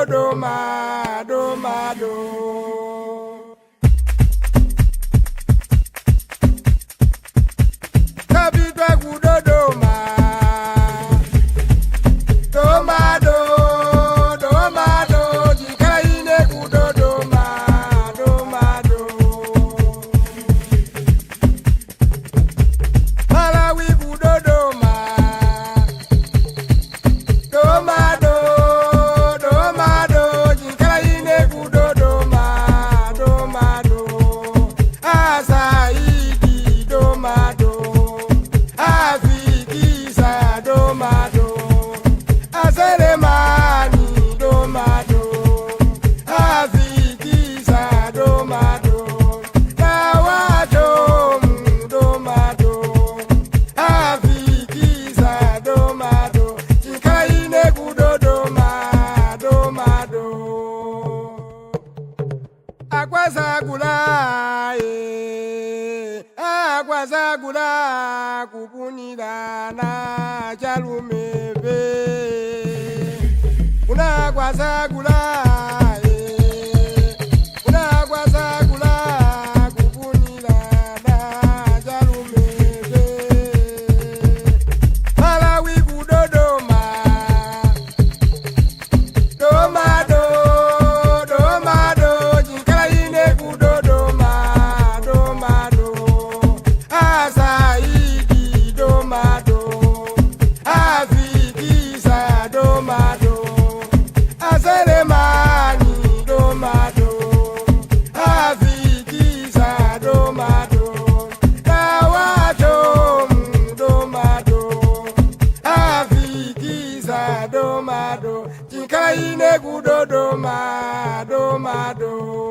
kudodoma domado. Tapitwa kudodoma domado domado chikalaine kudodoma domado. Malawi kudodoma domado domado chikalaine kudodoma domado. Asaidi domado afikisa domado aselemani domado afikisa domado nawatomu domado afikisa domado chikaine kudodoma domado. Akwazagula akwazagula kupunira na chalumeve unakwazagula unakwazagula kupunira na chalumeve. Malawi kudodoma domado domado chikalaine kudodoma domado. Asaidi domado afikisa domado aselemani domado afikisa domado nawatomu domado afikisa domado chikalaine kudodoma domado.